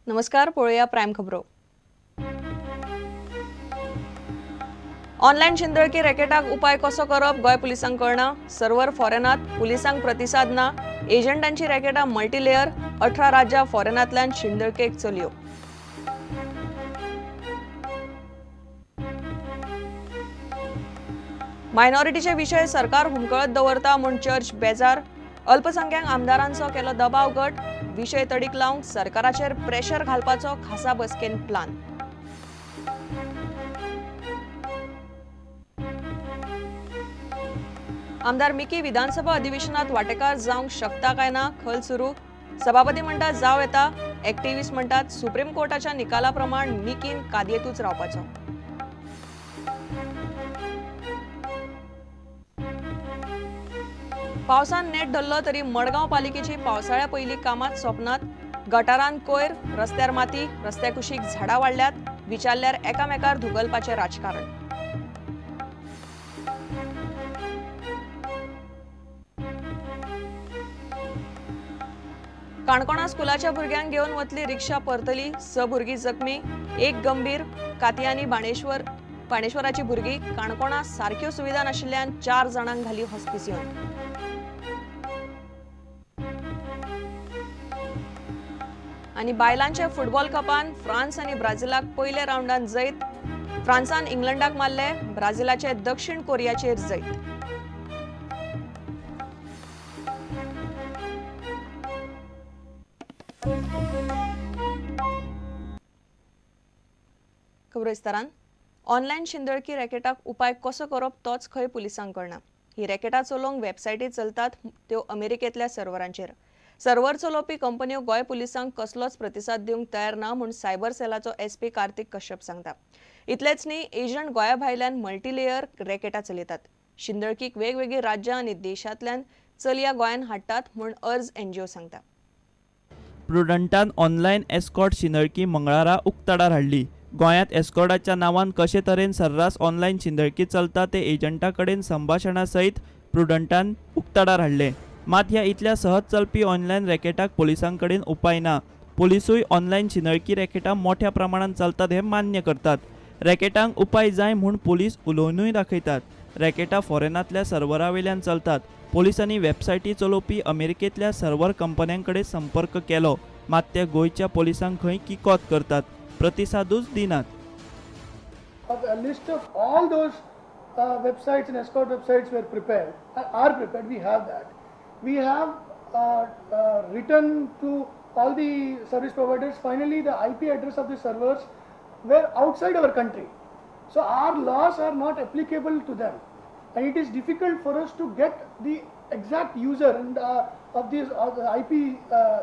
नमस्कार, पळोवया प्रायम खबरो. ऑनलायन शिंदळकी रॅकेटाक उपाय कसो करप गोंय पुलिसांक कळना. सर्वर फॉरेनात, पुलिसांक प्रतिसाद ना. एजंटांची रॅकेटां मल्टीलेयर, 18 राज्यां फॉरेनांतल्यान शिंदळकेक चलयो. मायनॉरिटीचे विशय सरकार हुमकळत दवरता म्हूण चर्च बेजार. अल्पसंख्याक आमदारांचो केलो दबाव गट. विशय तडीक लावंक सरकाराचेर प्रेशर घालपाचो खासा बसकेन प्लान. आमदार मिकी विधानसभा अधिवेशनात वांटेकार जावंक शकता काय ना खल सुरू. सभापती म्हणटात जावं येता, एक्टिव्हिस्ट म्हणटात सुप्रीम कोर्टाच्या निकाला प्रमाण मिकीन कादयेंतूच रावपाचो. पावसान नेट धरलो तरी मडगांव पालिकेची पावसाळ्या पयलीं कामां सोंपनात. गटारान कोयर, रस्त्यार माती, रस्त्या कुशीक झाडां वाडल्यात. विचारल्यार एकामेकार धुकलपाचें राजकारण. काणकोणा स्कुलाच्या भुरग्यांक घेवन वतली रिक्षा परतली. 6 भुरगीं जखमी, 1 गंभीर. कातयांनी बाणेश्वराची भुरगीं. काणकोणा सारक्यो सुविधा नाशिल्ल्यान 4 जाणांक घाली हॉस्पिसियोन. आनी बायलांच्या फुटबॉल कपान फ्रांस आनी ब्राझिलाक पयल्या रावंडान जैत. फ्रांसान इंग्लंडाक मारले, ब्राझिलाचे दक्षिण कोरियाचेर जैत. खबरो विस्तारान. ऑनलायन शिंदळकी रॅकेटाक उपाय कसो करप तोच खंय पुलिसांक कळना. ही रॅकेटां चलोवंक वेबसायटी चलतात त्यो अमेरिकेंतल्या सर्वरांचेर. सर्वर चलोवपी कंपन्यो गोंय पुलिसांक कसलोच प्रतिसाद दिवंक तयार ना म्हूण सायबर सेलाचो एसपी कार्तिक कश्यप सांगता. इतलेंच न्ही, एजंट गोंया भायल्यान मल्टीलेयर रॅकेटां चलयतात. शिंदळकीक वेगवेगळीं राज्यां आनी देशांतल्यान चलया गोंयांत हाडटात म्हूण अर्ज एनजीओ सांगता. प्रुडंटान ऑनलायन एस्कॉर्ट शिंदळकी मंगळारा उक्ताडार हाडली. गोंयांत एस्कॉर्टाच्या नांवान कशे तरेन सर्रास ऑनलायन शिंदळकी चलता ते एजंटा कडेन संभाशणा सयत प्रुडंटान उक्ताडार हाडलें. मात ह्या इतल्या सहज चलपी ऑनलायन रॅकेटाक पोलिसां कडेन उपाय ना. पोलिसूय ऑनलायन शिंदळकी रॅकेटां मोठ्या प्रमाणात चलतात हें मान्य करतात. रॅकेटांक उपाय जाय म्हूण पोलीस उलोवनूय दाखयतात. रॅकेटां फॉरेनांतल्या सर्वरा वयल्यान चलतात. पोलिसांनी वेबसायटी चलोवपी अमेरिकेंतल्या सर्वर कंपन्यां कडेन संपर्क केलो, मात ते गोंयच्या पोलिसांक खंय किकोत करतात, प्रतिसादूच दिनात. A list of all those websites and escort websites were prepared, are prepared. We have that. We have written to all the service providers. Finally, the IP address of the servers were outside our country. So our laws are not applicable to them. And it is difficult for us to get the exact user and of this the IP,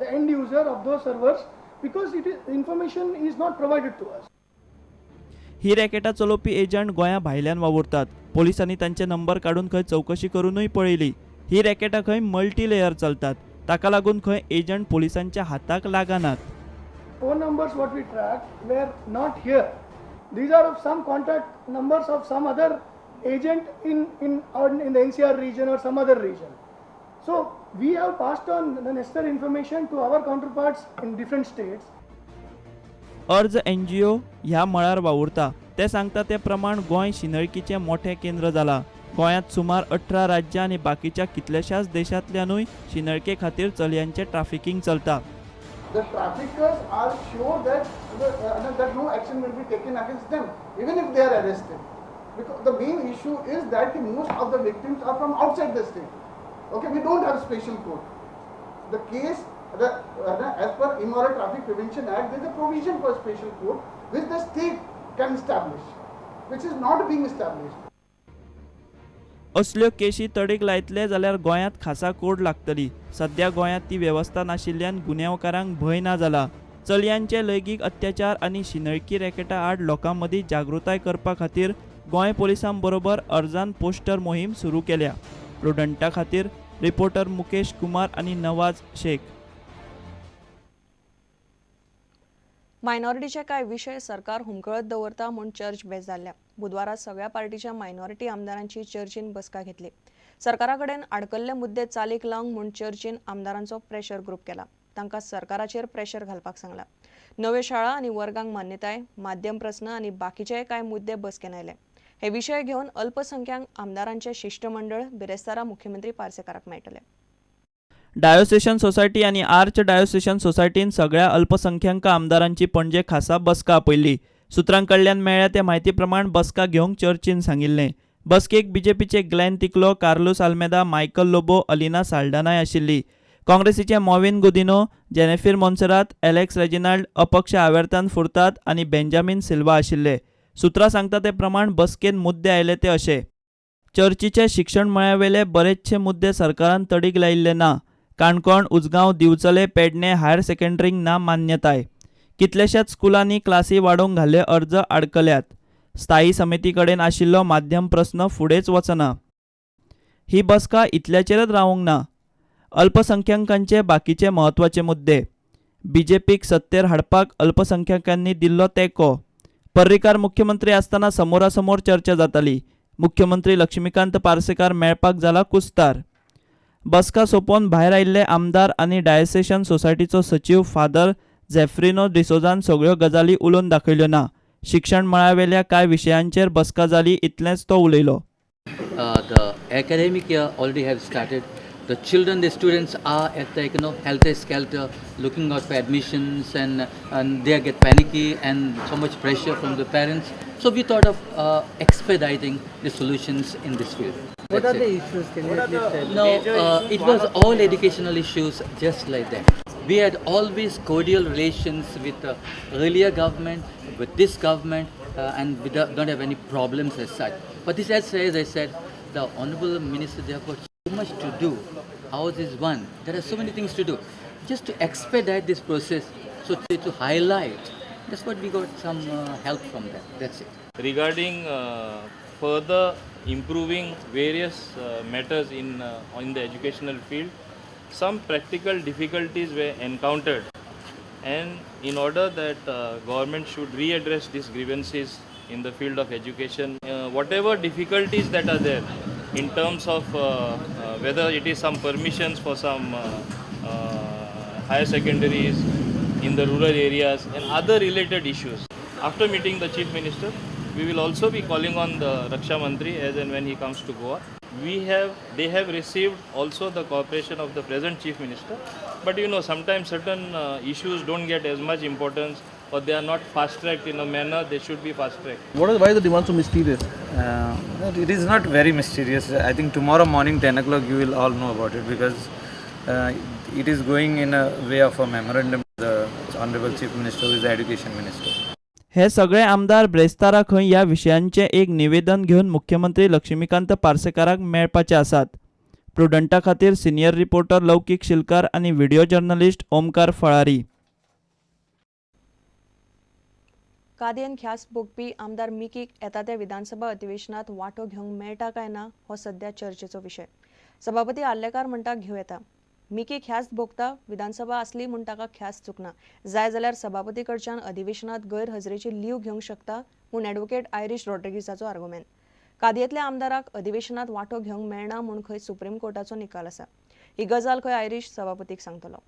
the end user of those servers, because it is, information is not provided to us. ही रॅकेटां चलोवपी agent गोंया भायल्यान वावुरतात. पोलिसांनी तांचे number काडून खंय चवकशी करूनूय पळयली. ही रॅकेटां खंय मल्टीलेयर चलतात, ताका लागून खंय एजंट पोलिसांच्या हाताक लागनात. Phone numbers what we track were not here. These are of some contact numbers of some other agent in the NCR region or some other region. So we have passed on the necessary information to our counterparts in different states. अर्ज NGO ह्या मळार वावुरता. ते सांगता ते प्रमाण गोंय शिंदळकीचें मोठें केंद्र जालां. गोंयांत सुमार 18 राज्यां आनी बाकीच्या कितल्याशाच देशांतल्यानूय शिंदळके खातीर चलयांचें ट्राफिकींग चलता. The traffickers are sure that that no action will be taken against them, even if they are arrested. Because the main issue is that most of the victims are from outside the state. Okay, we don't have special court. The case, as per Immoral Traffic Prevention Act, there is a provision for special court which the state can establish, which is not being established. असल्यो केशी तडीक लायतले जाल्यार गोंयांत खासा code लागतली. सद्या गोंयांत ती वेवस्था नाशिल्ल्यान गुन्यांवकारांक भंय ना जाला. चलयांचे लैंगीक अत्याचार आनी शिंदळकी रॅकेटा आड लोकां मदीं जागृताय करपा खातीर गोंय पोलिसां बरोबर अर्जान पोस्टर मोहीम सुरू केल्या. प्रुडंटा खातीर रिपोर्टर मुकेश कुमार आनी नवाज शेख. मायनॉरिटीचे कांय विशय सरकार हुमकळत दवरता म्हूण चर्च बेजारल्या. बुधवारा सगळ्या पार्टीच्या मायनॉरिटी आमदारांची चर्चीन बसका घेतली. सरकारा कडेन आडकल्ले मुद्दे चालीक लावंक म्हूण चर्चीन आमदारांचो प्रेशर ग्रुप केला. तांकां सरकाराचेर प्रेशर घालपाक सांगला. नव्यो शाळा आनी वर्गांक मान्यताय, माध्यम प्रस्न आनी बाकीचेय कांय मुद्दे बसकेन आयले. हे विशय घेवन अल्पसंख्याक आमदारांचे शिश्टमंडळ बिरेस्तारा मुख्यमंत्री पार्सेकाराक मेळटले. डायोसेशन सोसायटी आनी आर्च डायोसेशन सोसायटीन सगळ्या अल्पसंख्याक आमदारांची पणजे खासा बसका आपयल्ली. सुत्रां कडल्यान मेळ्ळ्या ते म्हायती प्रमाण बसका घेवंक चर्चीन सांगिल्लें. बसकेक बीजेपीचे ग्लॅन तिकलो, कार्लूस आल्मेदा, मायकल लोबो, अलिना साल्डानाय आशिल्ली. काँग्रेसीचे मॉविन गुदिनो, जेनेफिर मोन्सेरात, एलेक्स रेजिनाल्ड, अपक्ष आवेर्तान फुर्ताद आनी बेंजामीन सिल्वा आशिल्ले. सुत्रां सांगता ते प्रमाण बसकेन मुद्दे आयले ते अशे: चर्चीचे शिक्षण मळावेले बरेचशे मुद्दे सरकारान तडीक लायिल्ले ना. काणकोण, उजगांव, दिवचले, पेडणे हायर सेकंडरींक ना मान्यताय. कितल्याशाच स्कुलांनी क्लासी वाडोवंक घाल्ले अर्ज आडकल्यात. स्थायी समिती कडेन आशिल्लो माध्यम प्रस्न फुडेंच वचना. ही बसका इतल्याचेरच रावंक ना. अल्पसंख्याकांचे बाकीचे म्हत्वाचे मुद्दे, बीजेपीक सत्तेर हाडपाक अल्पसंख्याकांनी दिल्लो तेंको, पर्रीकार मुख्यमंत्री आसतना समोरासमोर चर्चा जाताली, मुख्यमंत्री लक्ष्मीकांत पार्सेकार मेळपाक जाला कुस्तार. बसका सोंपोवन भायर आयिल्ले आमदार आनी डायसेशन सोसायटीचो सचीव फादर झेफ्रिनो डिसोजान सगळ्यो गजाली उलोवन दाखयल्यो ना. शिक्षण मळावेल्या कांय विशयांचेर बसका जाली इतलेंच तो उलयलो. The academic year already have started. The children, the students are at the helter skelter, looking out for admissions, and they get panicky and so much pressure from the parents. So we thought of expediting the solutions in this field. What are the issues? Can you at least tell? No, it was all educational issues, just like that. We had always cordial relations with the earlier government, with this government, and we don't have any problems as such. But this, as I said, the Honorable Minister, they have got so much to do. Ours is one. There are so many things to do. Just to expedite this process, so to highlight, that's what we got some help from them. That's it. Regarding further improving various matters in the educational field, some practical difficulties were encountered, and in order that government should readdress these grievances in the field of education, whatever difficulties that are there in terms of whether it is some permissions for some higher secondaries in the rural areas and other related issues. After meeting the Chief Minister, we will also be calling on the Raksha Mantri as and when he comes to Goa. They have received also the cooperation of the present Chief Minister, but you know, sometimes certain issues don't get as much importance, or they are not fast-tracked in a manner they should be fast-tracked. Why is the demand so mysterious? It is not very mysterious. I think tomorrow morning 10 o'clock you will all know about it, because it is going in a way of a memorandum to the Honorable Chief Minister, who is the Education Minister. हे सगळे आमदार ब्रेस्तारा खंय ह्या विशयांचें एक निवेदन घेवन मुख्यमंत्री लक्ष्मीकांत पार्सेकाराक मेळपाचे आसात. प्रुडंटा खातीर सिनियर रिपोर्टर लौकीक शिलकार आनी व्हिडिओ जर्नलिस्ट ओमकार फळारी. कादयेन ख्यास भोगपी आमदार मिकीक येता त्या विधानसभा अधिवेशनात वांटो घेवंक मेळटा काय ना हो सध्या चर्चेचो विशय. सभापती आर्लेकार म्हणटा घेवं येता. मिकी ख्यास्त भोगता, विधानसभा आसली म्हूण ताका ख्यास्त चुकना. जाय जाल्यार सभापती कडच्यान अधिवेशनात गैरहजेरेची लीव घेवंक शकता म्हूण ॲडव्होकेट आयरीश रॉड्रिगीसाचो आर्गुमेंट. कादयेंतल्या आमदाराक अधिवेशनात वांटो घेवंक मेळना म्हूण खंय सुप्रीम कोर्टाचो निकाल आसा. ही गजाल खंय आयरीश सभापतीक सांगतलो.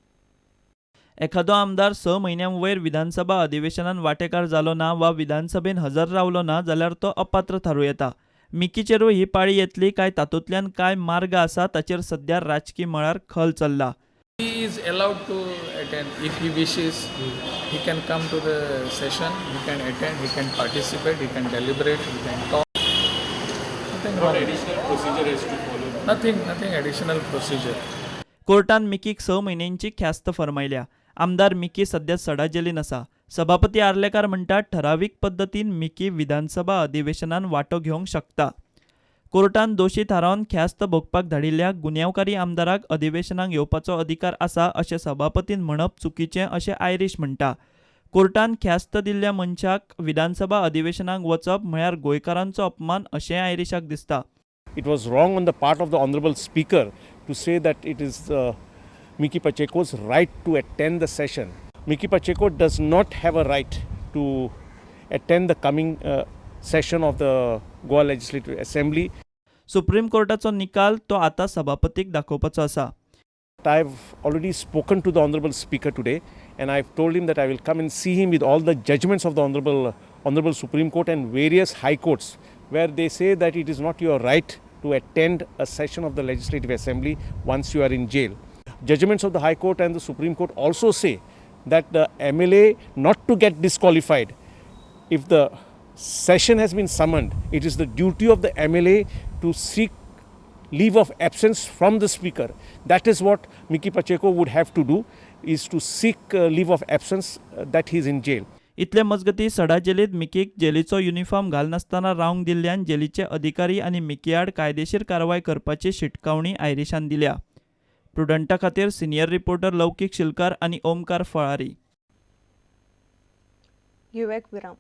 एखादो आमदार 6 म्हयन्यां वयर विधानसभा अधिवेशनान वांटेकार जालो ना वा विधानसभेन हजर रावलो ना जाल्यार तो अपात्र थारूं येता. मिकीचेरूय ही पाळी येतली काय तातूंतल्यान काय मार्ग आसा ताचेर सध्या राजकी मळार खल चल्ला. He is allowed to attend if he wishes. He can come to the session, he can attend, he can participate, he can deliberate, he can talk. Nothing What wrong. Additional procedure has to follow? Nothing additional procedure. कोर्टान मिकीक 6 म्हयन्यांची ख्यास्त फर्मायल्या. आमदार Mickey सध्या सडा जेलीन आसा. सभापती आर्लेकार म्हणटात ठरावीक पद्दतीन Mickey विधानसभा अधिवेशनान वांटो घेवंक शकता. कोर्टान दोशी थारावन ख्यास्त भोगपाक धाडिल्ल्या गुन्यांवकारी आमदाराक अधिवेशनाक येवपाचो अधिकार आसा अशें सभापतीन म्हणप चुकीचें अशें आयरीश म्हणटा. कोर्टान ख्यास्त दिल्ल्या मनशाक विधानसभा अधिवेशनाक वचप म्हळ्यार गोंयकारांचो अपमान अशें आयरीशाक दिसता. It was wrong on the part of the Honorable Speaker to say that it is Mickky Pacheco's right to attend the session. Mickky Pacheco does not have a right to attend the coming session of the Goa Legislative Assembly. Supreme कोर्टाचो निकाल तो आता सभापतीक दाखोवपाचो आसा. I have already spoken to the Honorable Speaker today, and I have told him that I will come and see him with all the judgments of the Honorable Supreme Court and various high courts, where they say that it is not your right to attend a session of the Legislative Assembly once you are in jail. Judgments of the High Court and the Supreme Court also say that the MLA not to get disqualified. If the session has been summoned, it is the duty of the MLA to seek leave of absence from the Speaker. That is what Mickky Pacheco would have to do, is to seek leave of absence that he is in jail. इतले मजगती सडा जेलीत मिकीक जेलीचो uniform घालनासतना रावंक दिल्ल्यान जेलीचे अधिकारी आनी Mickey आड कायदेशीर कारवाय करपाची शिटकावणी आयरिशान दिल्या. प्रुडंटा खातीर सिनियर रिपोर्टर लौकीक शिलकार आनी ओमकार फळारी. घेवया एक विराम.